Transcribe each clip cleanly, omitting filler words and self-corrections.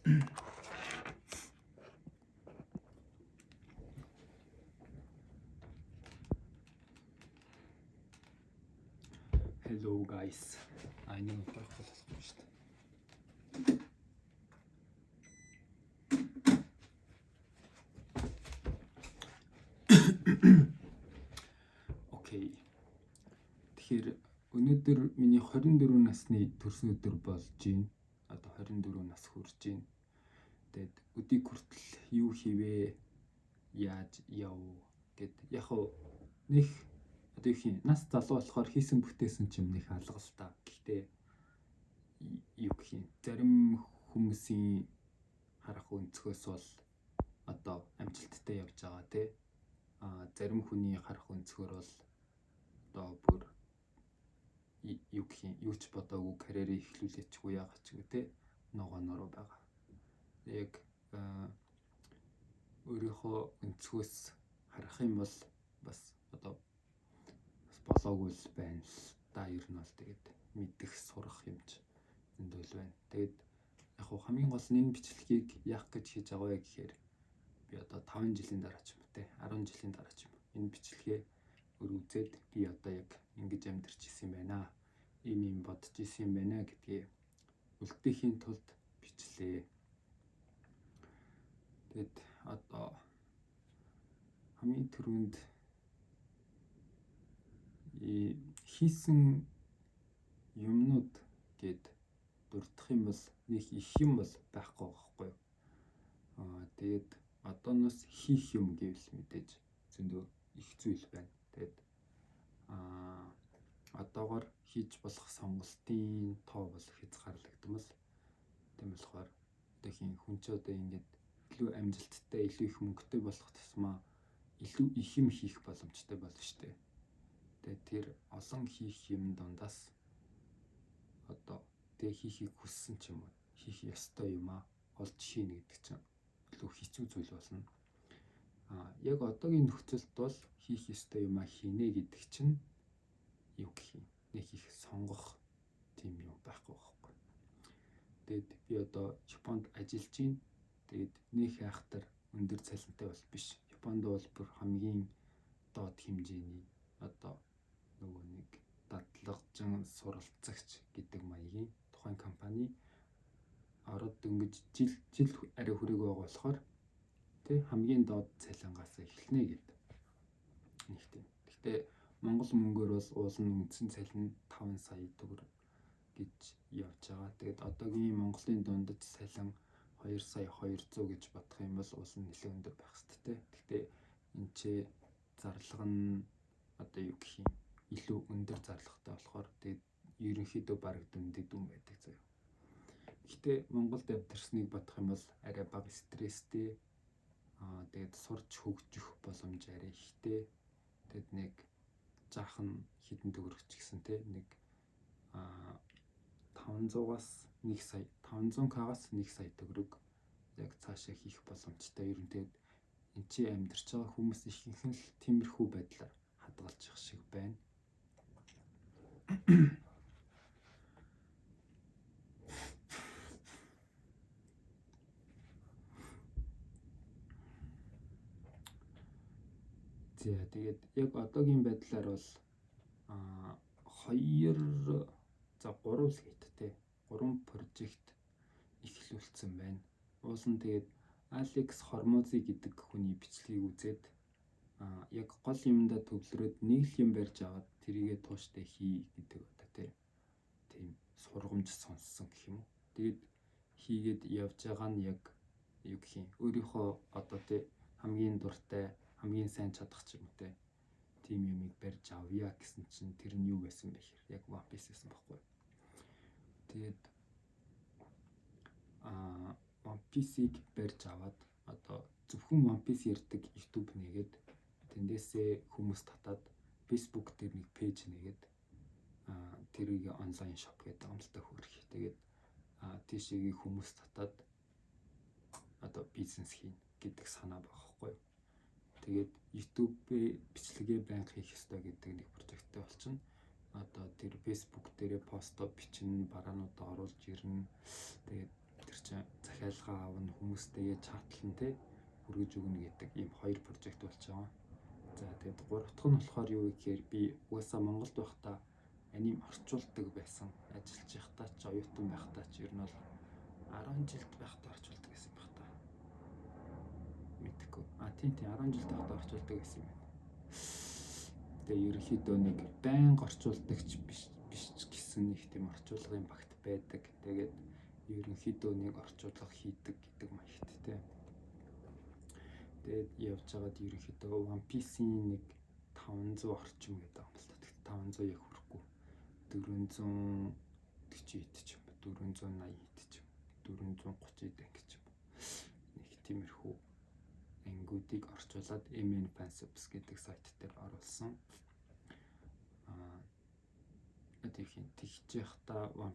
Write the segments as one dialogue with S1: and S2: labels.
S1: Hello guys. А энэ унтрах болохгүй шүү дээ. Окей. Тэгэхээр өнөөдөр миний 24 насны төрсөн өдөр болж байна. Одоо 24 нас хүрж байна. Тэгээд өдийг хүртэл юу хийвэ? Яаж яв гэд яг хуу нэг одоо юу юм нас залуу болохоор хийсэн бүтээсэн ч юм нэг алга л та. Гэхдээ юу гэх юм зарим хүмүүсийн харах өнцгөөс бол одоо амжилттай явж байгаа тий. А зарим хүний харах өнцгөр бол одоо бүр юу гэх юм юу ч бодоогүй карьерээ эхлүүлээчгүй яагаачгүй тий ногоонороо байгаа. Яг өөрийнхөө өнцгөөс харах юм бол бас одоо бас болоогүй л байна л да, ер нь бол тэгээд мэдэх сурах юмч зөндөл байна. Тэгээд яг хуу хамгийн гол нь энэ бичлэгийг яах гэж хийж байгаа вэ гэхээр би одоо 5 жилийн дараа ч юм уу те 10 жилийн дараа ч юм уу энэ бичлэгээ өөр үзээд би одоо яг ингэж амьдарч исэн юм байна. Ийм юм бодож исэн юм байна гэдгээ үлдээхийн тулд бичлээ. Тэгэд одоо хамгийн түрүүнд хийсэн юмнууд гээд дурдах юм бол нэг их юм бол байхгүй байхгүй юу. Аа тэгээд одооноос хийх юм гэвэл мэдээж зөндөө их зүйл байна. Тэгээд одоогор хийж болох сонголтын тоо бол хязгаарлагдмал. Тийм болохоор одоо хин хүн ч одоо ингээд илүү амжилттай, илүү их мөнгөтэй болох тусмаа илүү их юм хийх боломжтой болно шүү дээ. Тэгээд тэр олон хийх юм дундаас одоо тэг хийхийг хүссэн ч юм уу хийх ёстой юм аа олж хийнэ гэдэг чинь илүү хэцүү зүйл болно. А яг одоогийн нөхцөлд бол хийх ёстой юм аа хийнэ гэдэг чинь юу гэх юм нэг их сонгох тийм юм байхгүй байхгүй. Тэгээд би одоо Японд ажиллаж байна. Тэгээд нэг айхтар өндөр цалинтай бол биш. Японд бол бүр хамгийн доод хэмжээний одоо нөгөө нэг дадлагжин суралцагч гэдэг маягийн тухайн компани ороод дөнгөж жил жил арай хүрээгүй байгаа болохоор тий хамгийн доод цалингаас эхэлнэ гэдэг нэг тийм. Гэхдээ Монгол мөнгөөр бол уул нь үндсэн цалин 5 сая төгрөг гэж явж байгаа. Тэгээд одоогийн Монголын дундаж цалин 2 сая 200 гэж бодох юм бол уул нь нэлээд өндөр байх хэрэгтэй. Гэхдээ энэ ч зарлага нь одоо юу гэх юм илүү өндөр зарлагатай болохоор тэгээд ерөнхийдөө бараг дүндэг дүн байдаг заяа. Гэхдээ Монголд амьдарсныг бодох юм бол арай бага стресстэй, тэгээд сурч хөгжих боломж арай ихтэй. Тэгээд нэг жаахан хідэн төгрөг ч гэсэн те нэг 500-аас 1 сая 500к-аас 1 сая төгрөг яг цаашаа хийх боломжтой. Ер нь тэгээд энэ чи амьдарч байгаа хүмүүс ихэнх нь л тиймэрхүү байдлаар хадгалж шиг байна. За тэгээд яг одоогийн байдлаар бол 2 за 3 л гээд те 3 прожект эхлүүлсэн байна. Уул нь тэгээд Алекс Хормози гэдэг хүний бичлэгийг үзээд яг гол юмдаа төвлөрөөд нэг л юм барьж аваад тэрийгэ тууштай хий гэдэг одоо тийм сургамж сонссон гэх юм уу. Тэгээд хийгээд явж байгаа нь яг юу гэх юм өөрийнхөө одоо тий хамгийн дуртай хамгийн сайн чадах ч юм уу те тийм юмыг барьж авъя гэсэн чинь тэр нь юу байсан бэ гэхээр яг One Piece байсан байхгүй. Тэгээд One Piece-ийг барьж аваад одоо зөвхөн One Piece ярьдаг YouTube нэгээд тэндээсээ хүмүүс татаад Facebook дээр нэг пэйж нэгээд тэрийг онлайн шоп гэдэг юм л та хөөрх. Тэгээд тийшээгээ хүмүүс татаад одоо бизнес хийнэ гэдэг санаа байгаа байхгүй юу. Тэгээд YouTube-ээ бичлэгээ байнга хийх ёстой гэдэг нэг прожекттэй болчихно. Одоо тэр Facebook дээрээ постоо бичнэ, бараануудаа оруулж ирнэ. Тэгээд тэр чинь захиалгаа хүмүүстэйгээ чатлан те хүргэж өгнө гэдэг ийм хоёр project болж байгаа. За тэгээд гурав дахь нь болохоор юу гэхээр би угаасаа Монголд байхдаа аним орчуулдаг байсан. Ажиллаж байхдаа ч оюутан байхдаа ч ер нь бол 10 жилд байхдаа орчуулдаг гэсэн байх та. Мэдэхгүй. А тийм 10 жилд байхдаа орчуулдаг гэсэн юм байна. Тэгээ ерөнхийдөө нэг байнга орчуулдагч биш ч гэсэн нэг тийм орчуулгын багт байдаг. Тэгээд ерөнхийдөө нэг орчуулга хийдэг гэдэг маягт те. Тэгээд явж байгаад ерөнхийдөө One Piece-ийн нэг 500 орчим гэдэг юм л та. Тэгэхдээ 500 яг хүрэхгүй. 440 хэд ч юм, 480 хэд ч юм, 430 хэд анги ч юм. Нэг тиймэрхүү ангиудыг орчуулад MN Fansubs гэдэг сайт дээр оруулсан. Аа тэгж яхдаа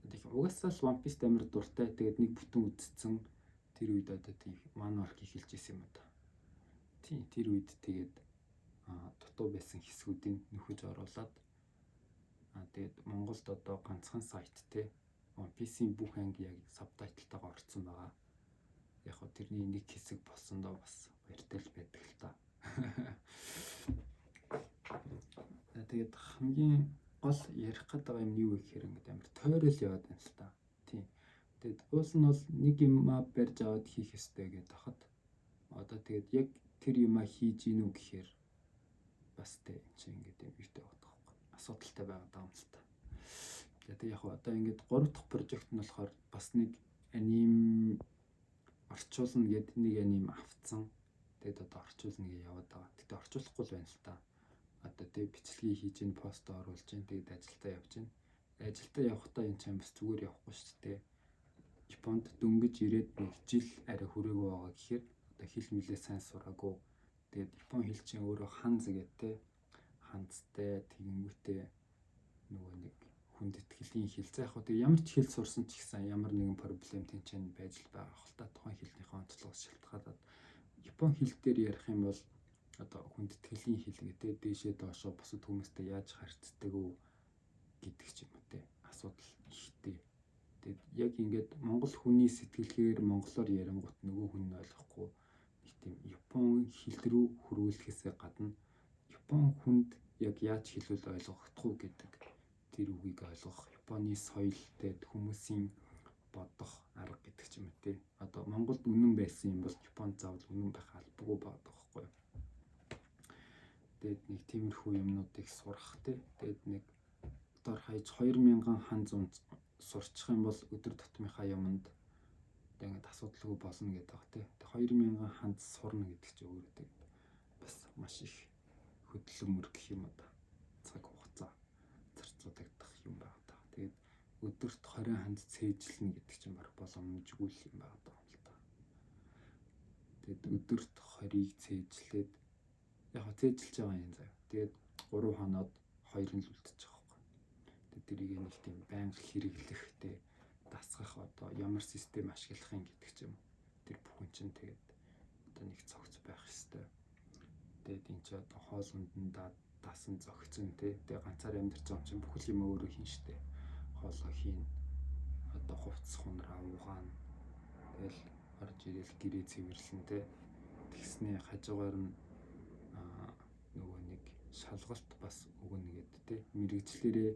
S1: тэг угаасаа л One Piece амар дуртай. Тэгээд нэг бүтэн үзсэн. Тэр үед одоо тийм ман орк эхэлж исэн юм да. Тийм тэр үед тэгээд дутуу байсан хэсгүүдийг нөхөж оруулаад тэгээд Монголд одоо ганцхан сайт те One Piece-ийн бүх анги яг subtitle тайгаа орцсон байгаа. Яг хөө тэрний нэг хэсэг болсондоо бас баяртай л байдаг л та. Тэгээд хамгийн гол ярих гээд байгаа юм юу вэ гэхээр ингээд амар тойрол яваад байна л та. Тийм. Тэгээд уул нь бол нэг юмаа барьж аваад хийх ёстой гэдэг хахад одоо тэгээд яг тэр юмаа хийж гинүү гэхээр бас тэ эн чинь ингээд юм юутай байгаа байхгүй асуудалтай байгаа даа юм л та. Тэгээд яг одоо ингээд 3 дахь project нь болохоор бас нэг аним орчуулна гэд нэг аним авцсан. Тэгээд одоо орчуулна гэж яваад байгаа. Гэтэ орчуулахгүй л байна л та. Одоо тэг бичлэгийг хийж ин пост оруулж ин тэгээд ажилдаа явж ин. Ажилдаа явахдаа энэ чинь бас зүгээр явахгүй шүү дээ. Японд дөнгөж ирээд нэг жил арай хүрээгүй байгаа гэхээр одоо хэл мэлээ сайн сураагүй. Тэгээд Япон хэл чинь өөрөө ханз гэдэг ханцтай тэгэнгүүтээ нөгөө нэг хүндэтгэлийн хэл. За яг хөө тэг ямар ч хэл сурсан ч гэсэн ямар нэгэн problem тэнцэн байж л байгаа хэл та тухайн хэлнийхээ онцлогоос шалтгаалаад Япон хэл дээр ярих юм бол одоо хүндэтгэлийн хэл гэдэг дээшээ доошоо бусад хүмүүстэй яаж харьцдаг үү гэдэг ч юм уу те асуудал ихтэй. Тэгээд яг ингээд монгол хүний сэтгэлгээр монголоор ярингуут нөгөө хүн нь ойлгохгүй нэг тийм Япон хэл рүү хөрвүүлэхээсээ гадна Япон хүнд яг яаж хэлвэл ойлгохдох уу гэдэг тэр үгийг ойлгох, Японы соёл тэгээд хүмүүсийн бодох арга гэдэг ч юм уу те. Одоо Монголд үнэн байсан юм бол Японд заавал үнэн байх албагүй байгаа байхгүй юу. Тэгээд нэг тиймэрхүү юмнуудыг сурах те. Тэгээд нэг дор хаяж 2000 хан зун сурчих юм бол өдөр тутмынхаа юмд одоо ингээд асуудалгүй болно гэдэг байгаа те. 2000 ханд сурна гэдэг чинь өөрөө тэгээд бас маш их хөдөлмөр гэх юм одоо цаг хугацаа зарцуулагдах юм байна та. Тэгээд өдөрт 20 ханд цээжлэнэ гэдэг чинь баг боломжгүй л юм байна даа юм л та. Тэгээд өдөрт 20-ыг цээжлээд яг хаа цээжилж байгаа юм заяа. Тэгээд 3 хоноод 2 нь л үлдчих واخхой. Тэгээд тэрийг нэг тийм байнга хэрэглэх те дасгах одоо ямар систем ашиглах юм гэдэг ч юм. Тэр бүхэн чинь тэгээд одоо нэг цогц байх ёстой. Тэгээд энэ чи одоо хоолунд нь дасан зөгцөн те. Тэгээд ганцаар амьдарч байгаа юм чинь бүхэл юм өөрөө хийн штэ. Хоолоо хийн. Одоо хувцас хунраа угаана. Тэгэл орж ирэл гэрээ цэвэрлэн те. Тэгсний хажуугаар нь нөгөө нэг шалгалт бас өгнө гэдэг те. Мэргэжлэрээ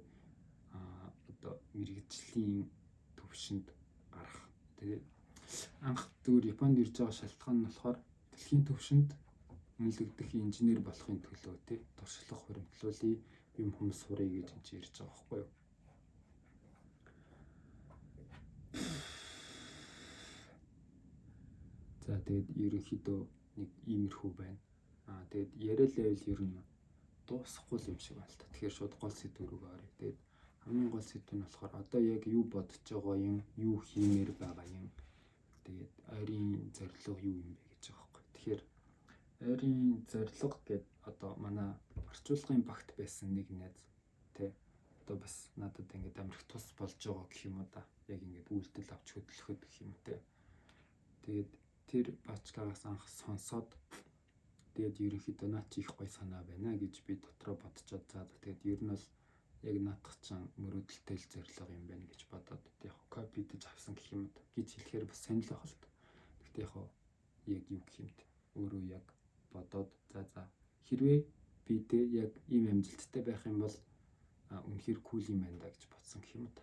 S1: одоо мэргэжлийн төвшөнд гарах. Тэгээд анх зүгээр Японд ирж байгаа шалтгаан нь болохоор дэлхийн төвшөнд үнэлэгдэх инженер болохын төлөө те туршлага хуримтлуулъя, юм хүм сурыг гэж энэ чинь ирж байгаа байхгүй юу. За тэгээд ерөнхийдөө нэг иймэрхүү байна. Тэгээд яриа л байвал ер нь дуусахгүй юм шиг байна л та. Тэгэхээр шууд гол сэдв рүүгээ оръё. Тэгээд хамгийн гол сэдв нь болохоор одоо яг юу бодож байгаа юм, юу хиймээр байгаа юм. Тэгээд ойрын зорилго юу юм бэ гэж байгаа байхгүй. Тэгэхээр ойрын зорилго гэд одоо манай орчуулгын багт байсан нэг найз тэ одоо бас надад ингээд амар их тус болж байгаа гэх юм уу да. Яг ингээд үйлдэл авч хөдлөхөд гэх юм те. Тэгээд тэр бачкагаас анх сонсоод тэгээд ерөнхийдөө наа чи их гоё санаа байна гэж би дотроо бодцоод за тэгээд ер нь бол Яг наадах чинь мөрөөдөлтэй л зорилго юм байна гэж бодоод яг копидж авсан гэх юм гэж хэлэхээр бас сонирхол байх л та. Гэхдээ яг яг юу гэх юм те өөрөө яг бодоод за хэрвээ би те яг ийм амжилттай байх юм бол үнэхээр кул юм байна да гэж бодсон гэх юм да.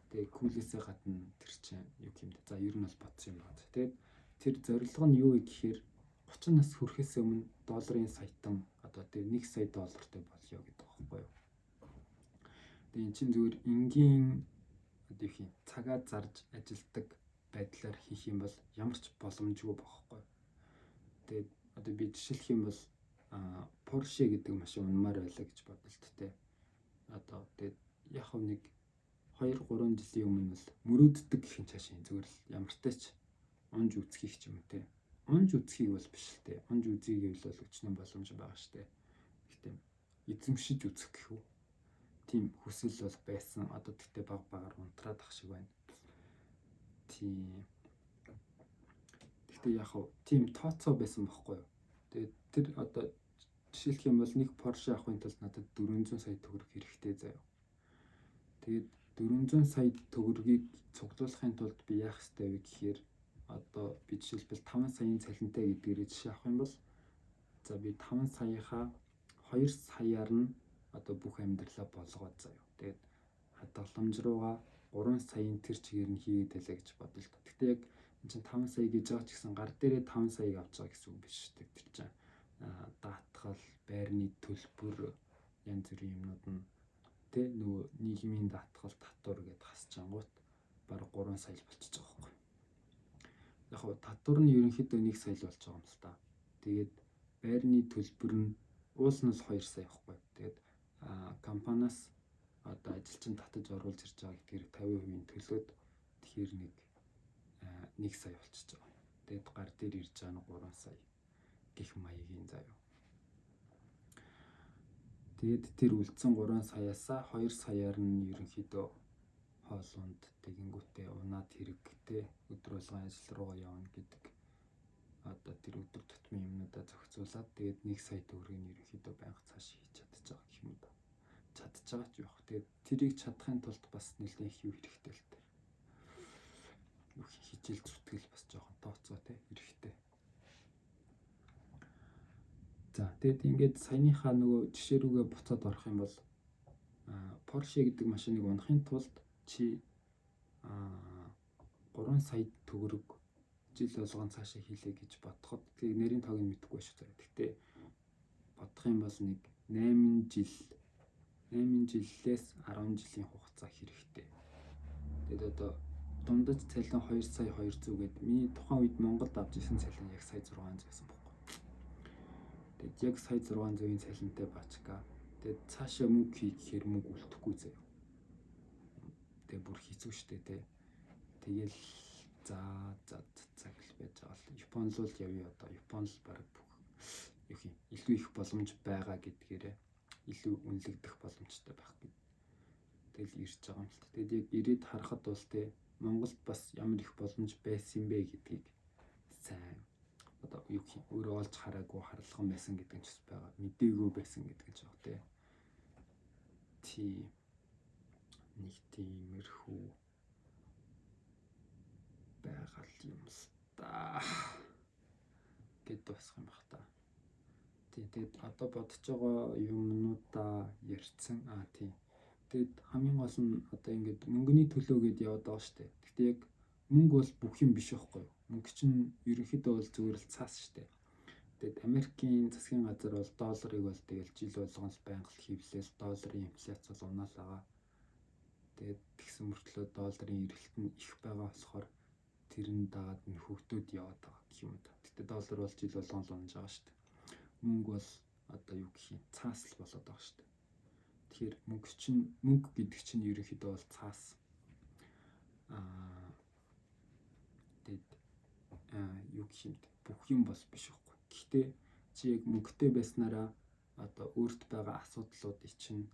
S1: Тэгээ кулээсээ гадна тэр чинь юу гэх юм те. За ер нь бол бодсон юм байна. Тэгээд тэр зорилго нь юу вэ гэхээр 30 нас хүрэхээс өмнө долларын саятан одоо тэр 1 сая доллартай болёо гэдэг байхгүй юу. Тэгээ эн чинь зүгээр энгийн одоо юу юм цагаа зарж ажилдаг байдлаар хийх юм бол ямар ч боломжгүй байхгүй. Тэгээд одоо би жишээлх юм бол Porsche гэдэг машин унмаар байлаа гэж бодлоо л тээ. Одоо тэгээд яг нэг 2 3 жилийн өмнө бол мөрөөддөг гэх юм цаашаа зүгээр л ямартай ч унж үзхийг ч юм уу те. Унж үзхийг бол биш л те. Унж үзье гэвэл бол өчнөө боломж байгаа штэ. Гэхдээ эзэмшиж үзэх гэх үү. Тийм хүсэл бол байсан. Одоо тэгтээ баг багаар унтраад ах шиг байна. Тийм. Тэгтээ яг хав тийм тооцоо байсан байхгүй юу. Тэгээд тэр одоо жишээлх юм бол нэг Porsche авахын тулд надад 400 сая төгрөг хэрэгтэй заяа. Тэгээд 400 сая төгрөгийг цуглуулахын тулд би яах ёстой вэ гэхээр одоо би жишээлбэл 5 саяын цалинтай гэдгээрээ жишээ авах юм бол за би 5 саяхаа 2 саяар нь одоо бүх амьдралаа болгоод заяа. Тэгээд хадгаламж руугаа 3 саяын тэр чигээр нь хийгээд байлаа гэж бодлоо л та. Гэхдээ яг энэ чинь 5 сая гэж байгаа ч гэсэн гар дээрээ 5 саяыг авч байгаа гэсэн үг биш шүү дээ. Тэр чинь даатгал, байрны төлбөр, янз бүрийн юмнууд нь тэ нөгөө нийгмийн даатгал, татвар гэдээ хасчангуут бараг 3 сая л болчихж байгаа байхгүй. Яг хөө татвар нь ерөнхийдөө 1 сая л болж байгаа юм л та. Тэгээд байрны төлбөр нь уул нь л 2 сая байхгүй. Тэгээд компаниас одоо ажилчин татаж оруулж ирж байгаа гэдгээр 50% төлөөд тэгэхээр нэг 1 сая болчихж байгаа. Тэгээд гар дээр ирж байгаа нь 3 сая гэх маягийн заяа. Тэгээд тэр үлдсэн 3 саяасаа 2 саяар нь ерөнхийдөө хоол унд тэгэнгүүтээ унаад хэрэгтэй өдөр болгон ажил руугаа явна гэдэг одоо тэр өдөр тутмын юмнуудаа зохицуулаад тэгээд 1 сая төгрөгийг ерөнхийдөө байнга цааш хийж чадчих байгаа гэх юм да. Чадчих байгаа ч юу. Тэгээд тэрийг чадахын тулд бас нэлээд их юу хэрэгтэй л дээ. Юу хичээл зүтгэл бас жоохон тооцоо те хэрэгтэй. За тэгээд ингээд саяныхаа нөгөө жишээ рүүгээ буцаад орох юм бол Porsche гэдэг машиныг унахын тулд чи 3 сая төгрөг жил болгон цаашаа хийлээ гэж бодоход тэгээ нэрийн тоог нь мэдэхгүй шүү дээ. Гэхдээ бодох юм бол нэг 8 жил 8 жилээс 10 жилийн хугацаа хэрэгтэй. Тэгээд одоо дундаж цалин 2 сая 200 гээд миний тухайн үед Монголд авч ирсэн цалин яг сая 600 байсан байхгүй. Тэгээд яг сая 600-ийн цалинтай бачка. Тэгээд цаашаа мөнгө хий гэхээр мөнгө үлдэхгүй заяа. Тэгээд бүр хэцүү шттэ тэ. Тэгэл за за за гэл байж байгаа л Япон л явъя одоо. Япон л баг бүх юу юм илүү их боломж байгаа гэдгээрээ илүү үнэлэгдэх боломжтой байх гэд. Тэгэл ирж байгаа юм л та. Тэгээд яг ирээд харахад бол тэ Монголд бас ямар их боломж байсан юм бэ гэдгийг сайн одоо юу гэх юм өөрөө олж хараагүй харлаган байсан гэдэг нь ч бас байгаа. Мдээгүй байсан гэдэг нь ч баг тий. Тий. Нэг тиймэрхүү байгаль юм л та гэд дуусах юм бах та. Тий, тэгэд одоо бодож байгаа юмнуудаа ярьсан. Аа тий. Тэгэд хамгийн гол нь одоо ингээд мөнгөний төлөө гэд яваад байгаа шүү дээ. Гэхдээ яг мөнгө бол бүх юм биш байхгүй юу? Мөнгө чинь ерөнхийдөө бол зүгээр л цаас шүү дээ. Тэгээд Америкийн засгийн газар бол долларыг бол тэгэл жил болгон л байнга л хэвлээл долларын инфляц бол унаал байгаа. Тэгээд тэгсэн мөртлөө долларын эрэлт нь их байгаа болохоор тэрэн дагаад нөхөгдөөд яваад байгаа гэх юм да. Гэтэ доллар бол жил болгон л унаж байгаа шүү дээ. Мөнгө бол одоо юу гэх юм цаас л болоод байгаа шүү дээ. Тэгэхээр мөнгө чинь мөнгө гэдэг чинь ерөнхийдөө бол цаас. Аа тэгээд юу гэх юм бүх юм бол биш байхгүй. Гэхдээ чи яг мөнгөтэй байснараа одоо өөрт байгаа асуудлуудыг чинь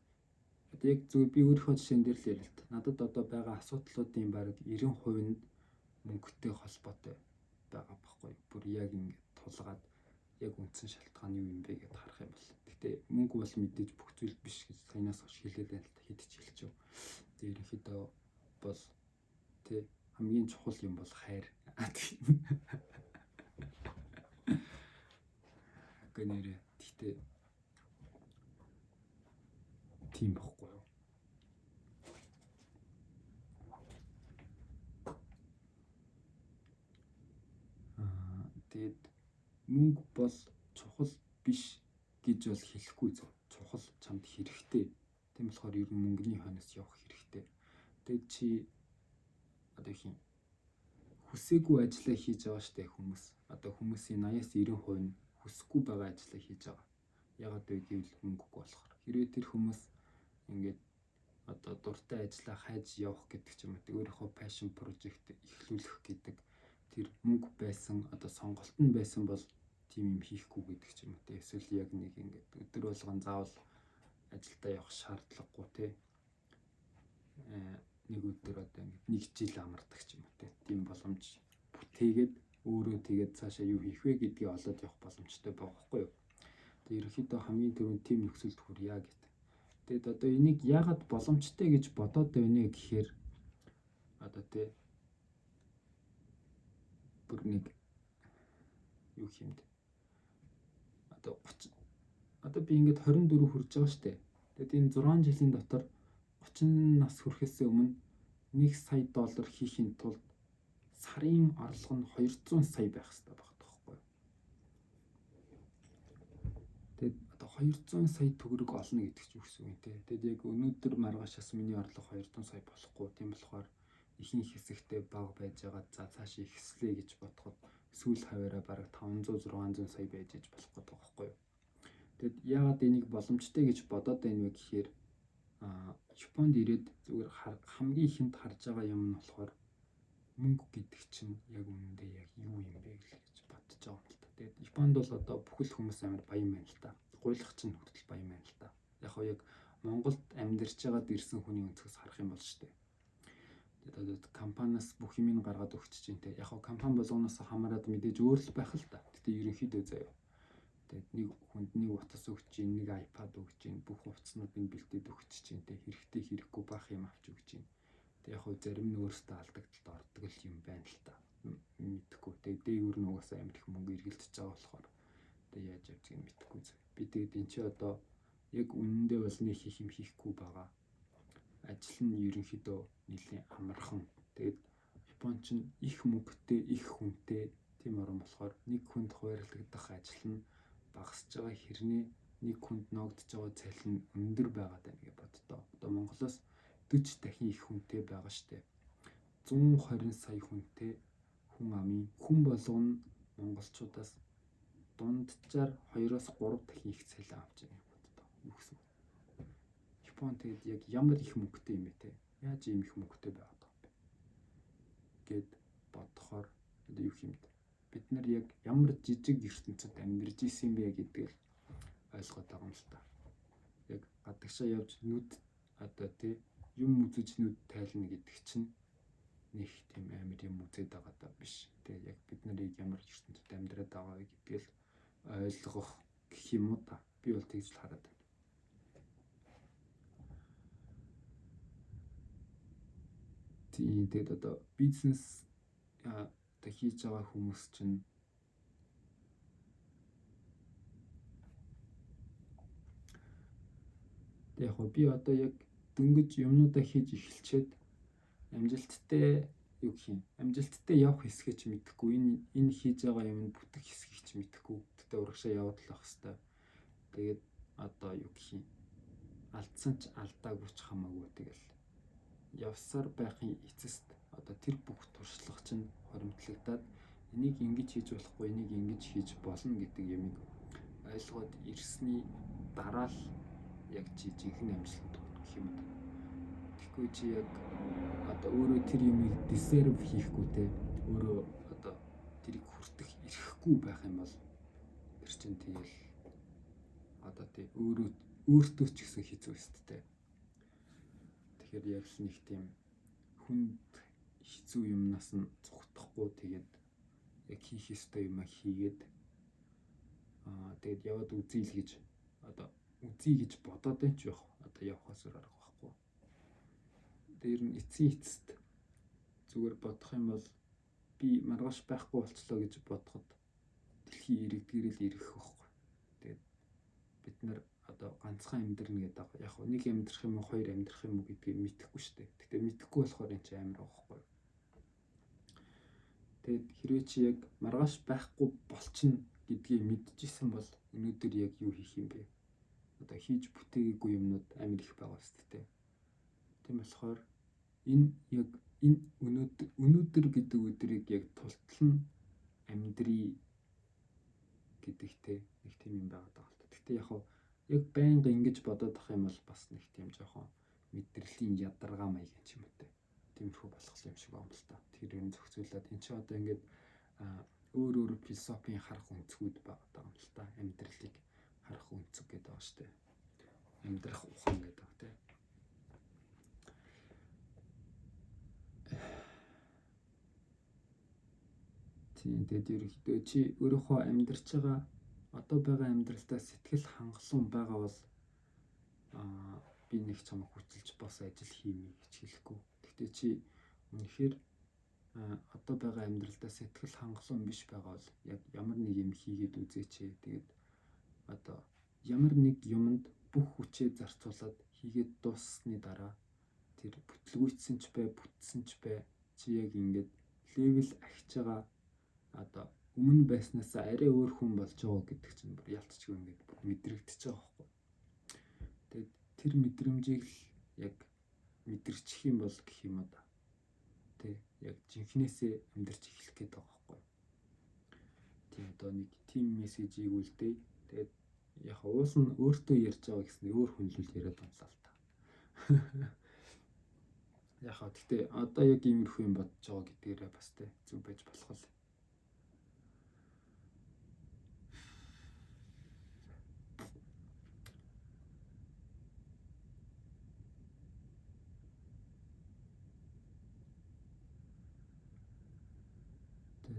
S1: одоо яг зүгээр би өөрийнхөө жишээн дээр л ярил л та. Надад одоо байгаа асуудлуудын бараг 90% нь мөнгөтэй холбоотой байгаа байхгүй. Бүр яг ингээд тулгаад Яг үндсэн шалтгаан юу юм бэ гэдээ харах юм бол. Гэхдээ мөнгө бол мэдээж бүх зүйл биш гэж саянаас хойш хэлээд байна л та, хэд ч хэлчихв. Тэгээ ерөнхийдөө бол тий хамгийн чухал юм бол хайр. Гэнэрэ. Гэхдээ тийм бохгүй юу? Тэгээд мөнгө бол чухал биш гэж бол хэлэхгүй зөв. Чухал, чамд хэрэгтэй. Тийм болохоор ер нь мөнгөний хойноос явах хэрэгтэй. Тэгээд чи одоо их юм хүсээгүй ажиллаа хийж байгаа штэ хүмүүс. Одоо хүмүүсийн 80-аас 90% нь хүсэхгүй байгаа ажиллаа хийж байгаа. Ягаад вэ гэвэл мөнгөгүй болохоор. Хэрвээ тэр хүмүүс ингээд одоо дуртай ажиллаа хайж явах гэдэг ч юм уу, өөрийнхөө passion project эхлүүлэх гэдэг тэр мөнгө байсан, одоо сонголт нь байсан бол тийм юм хийхгүй гэдэг ч юм уу те. Эсвэл яг нэг ингээд өдөр болгон заавал ажилдаа явах шаардлагагүй те. Нэг өдөр одоо ингээд нэг жил амардаг ч юм уу те. Тийм боломж бүтээгээд өөрөө тэгээд цаашаа юу хийх вэ гэдгийг олоод явах боломжтой байгаа байхгүй юу. Тэгээд ерөнхийдөө хамгийн түрүүнд тийм нөхцөлд хүрье гэт. Тэгээд одоо энийг яагаад боломжтой гэж бодоод байна вэ гэхээр одоо те бүр нэг юу хиймд одоо 30, одоо би ингээд 24 хүрж байгаа штэ. Тэгээд энэ 6 жилийн дотор 30 нас хүрэхээс өмнө 1 сая доллар хийхин тулд сарын орлого нь 200 сая байх хэрэгтэй байгаа байхгүй юу. Тэгээд одоо 200 сая төгрөг олно гэдэг чинь юу гэсэн үг юм те. Тэгээд яг өнөөдөр маргаашаас миний орлого 200 сая болохгүй. Тийм болохоор ихэнх хэсэгтээ бага байж байгаа. За цаашаа ихслээ гэж бодоход сүүл хаваараа бараг 500 600 сая байж иж болох гэдэг байгаа байхгүй юу. Тэгэд яагаад энийг боломжтой гэж бодоод байна вэ гэхээр Японд ирээд зүгээр хамгийн ихэнд харж байгаа юм нь болохоор мөнгө гэдэг чинь яг үнэндээ яг юу юм бэ гэж бодож байгаа юм л та. Тэгээд Японд бол одоо бүхэл хүмүүс амар баян байна л та. Гуйлах чинь хүртэл баян байна л та. Яг хоо яг Монголд амьдарч байгаад ирсэн хүний өнцгөөс харах юм бол шүү дээ. Тэгээд одоо компаниас бүх юмыг гаргаад өгч чинь те. Яг хоо компани болгоноос хамаарат мэдээж өөр л байх л та. Гэтэ ерөнхийдөө заяа. Тэгээд нэг хүнд нэг утас өгч чинь, нэг iPad өгч чинь, бүх хувцснуудыг бэлдээд өгч чинь те. Хэрэгтэй хэрэггүй бах юм авч өгч чинь. Тэг яг хөө зарим нь өөрөөсөө алдагдaltaд ордог л юм байна л та. Мэдхгүй. Тэг дээгүүр нь угаасаа амар их мөнгө эргэлдэж байгаа болохоор тэг яаж явж байгааг мэдэхгүй зү. Би тэгээд эн чи одоо яг үнэндээ бол нэг хийх юм хийхгүй байгаа. Ажил нь ерөнхийдөө нэлийн амархан. Тэгээд Япон ч их мөнгөтэй, их хүнтэй тийм орн болохоор нэг хүнд хуваарлагдах ажил нь багасж байгаа хэрнээ нэг хүнд ноогдож байгаа цалин нь өндөр байгаа даа гэж боддоо. Одоо Монголоос 40 дахин их хүнтэй байгаа штэ. 120 сая хүнтэй хүн амын хүн болгоно монголчуудаас дунджаар 2-оос 3 дахин их цалин авч байгаа юм боддоо. Юу гэсэн үг. Япон тэгэд яг ямар их мөнгөтэй юм бэ те? Яаж ийм их мөнгөтэй байгаад байгаа юм бэ? Гэд бодохоор одоо юу юм бэ? Бид нар яг ямар жижиг ертөнцид амьдарч исэн бэ гэдгийг ойлгоод байгаа юм л та. Яг гадагшаа явж нүд одоо тий юм үзэж нүд тайлна гэдэг чинь нэг тийм амар юм үзээд байгаа даа биш. Тэгээ яг бид нарыг ямар ертөнцид амьдраад байгаа вэ гэдгийг ойлгох гэх юм уу та. Би бол тэгж л хараад байна. Тийм, тэгээд одоо бизнес одоо хийж байгаа хүмүүс чинь тэг яг би одоо яг дөнгөж юмнуудаа хийж эхэлчихэд амжилттай юу гэх юм, амжилттай явах хэсгийг ч мэдэхгүй, энэ хийж байгаа юм нь бүтэх хэсгийг ч мэдэхгүй. Гэтэ урагшаа яваад л байх хэвээр. Тэгээд одоо юу гэх юм, алдсан ч алдаагүй ч хамаагүй, тэгэл явсаар байхын эцэст одоо тэр бүх туршлага чинь хоримтлагдаад энийг ингэж хийж болохгүй, энийг ингэж хийж болно гэдэг юмыг ойлгоод ирсний дараа л яг чи жинхэнэ амжилтанд хүрэх юм да. Тэгэхгүй чи яг одоо өөрөө тэр юмыг deserve хийхгүй те, өөрөө одоо тэрийг хүртэх эрхгүй байх юм бол тэр чинь тэгэл одоо тий өөрөө өөртөө ч гэсэн хэцүү өст те. Тэгэхээр яг л нэг тийм хүнд хэцүү юмнаас нь зугтахгүй, тэгээд яг хийх ёстой юмаа хийгээд Тэгээд яваад үзье л гэж одоо үзье гэж бодоод байна ч явах одоо явахаас өөр арга байхгүй. Тэр нь эцсийн эцэст зүгээр бодох юм бол би маргааш байхгүй болчлоо гэж бодоход дэлхийн иргэдгэрэл ирэх байхгүй. Тэгээд бид нар одоо ганцхан амьдрна гэдэг яг нэг амьдрах юм уу хоёр амьдрах юм уу гэдгийг мэдэхгүй шүү дээ. Гэтэ мэдэхгүй болохоор энэ чинь амар байхгүй. Тэгээд хэрвээ чи яг маргааш байхгүй болчихно гэдгийг мэдчихсэн бол өнөөдөр яг юу хийх юм бэ? Одоо хийж бүтээгээгүй юмнууд амар их байгаа шүү дээ. Тийм болохоор энэ яг энэ өнөөдөр гэдэг өдрийг яг тултал нь амьдрий гэдэгтэй нэг тийм юм байгаа даа л та. Гэхдээ яг яг байнга ингэж бодоод ах юм бол бас нэг тийм жоохон мэдрэлийн ядаргаа маяг юм уу те. Тиймэрхүү болох юм шиг байна л та. Тэр юм зохицуулаад эн чинь одоо ингээд өөр өөр философийн харах өнцгүүд байгаа юм л та. Амьдралыг харах өнцөг гэдэг байгаа шүү дээ. Амьдрах ухаан гэдэг те. Тийм, тэгээд ерөнхийдөө чи өөрийнхөө амьдарч байгаа одоо байгаа амьдралдаа сэтгэл хангалуун байгаа бол би нэг чамайг хүчилж бас ажил хиймээ гэж хэлэхгүй. Гэхдээ чи үнэхээр одоо байгаа амьдралдаа сэтгэл хангалуун биш байгаа бол яг ямар нэг юм хийгээд үзээч. Тэгээд одоо ямар нэг юмд бүх хүчээ зарцуулаад хийгээд дууссаны дараа тэр бүтлгүүцсэн ч бай, бүтсэн ч бай чи яг ингээд level ахиж байгаа одоо өмнө байснаас арай өөр хүн болж байгаа гэдэг чинь бүр ялцчгүй ингээд бүр мэдрэгдэж байгаа байхгүй. Тэгээд тэр мэдрэмжийг л яг мэдэрчих юм бол гэх юм уу да. Тэ яг жинхнээсээ амьдарч эхлэх гээд байгаа байхгүй. Тийм одоо нэг тим мессежийг үлдээе. Тэгээд яг уул нь өөртөө ярьж байгаа гэсэн өөр хүнлэл яриад байгаа юм л та. Яг хаа гэхдээ одоо яг иймэрхүү юм бодож байгаа гэдгээрээ бас тэ зүг байж болох л.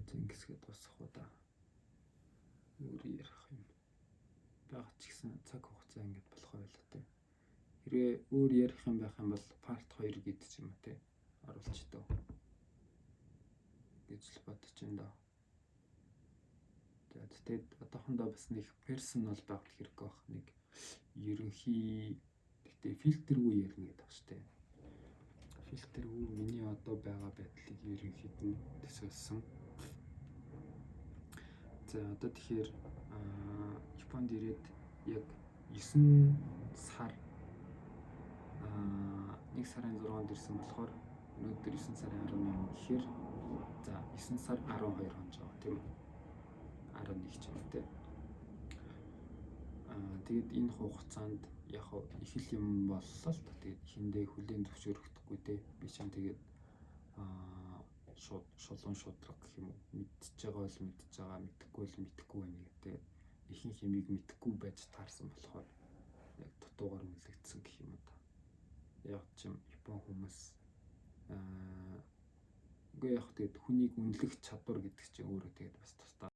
S1: Тэгээд ингэсгээ дуусгах уу да. Өөр ярих юм байгаа ч гэсэн цаг хугацаа ингэж болох байлаа те. Хэрвээ өөр ярих юм байх юм бол part 2 гэдэг ч юм уу те оруулчих дөө гэж л бодож байна доо. За тэгээд одоохондоо бас нэг personal байх хэрэг байх нэг ерөнхий гэхдээ фильтргүй ярина гэдэг байна шүү дээ. Фильтргүй миний одоо байгаа байдлыг ерөнхийд нь төсөөлсөн. За одоо тэгэхээр Японд ирээд яг 9 сар 1 сарын 6-нд ирсэн болохоор өнөөдөр 9 сарын 18 гэхээр за 9 сар 12 хоног байгаа тийм үү? 11 ч юм уу те. Тэгээд энэ хугацаанд яг их л юм боллоо л та. Тэгээд эхэндээ хүлээн зөвшөөрөгдөхгүй те. Би чинь тэгээд шууд шулуун шудраг гэх юм уу мэдчихэж байгаа бол мэдчихэж байгаа, мэдэхгүй бол мэдэхгүй байна гэдэг. Ихэнх юмыг мэдэхгүй байж таарсан болохоор яг дутуугаар үнэлэгдсэн гэх юм уу та. Яг ч юм Япон хүмүүс үгүй яг тэгээд хүнийг үнэлэх чадвар гэдэг чинь өөрөө тэгээд бас тусдаа.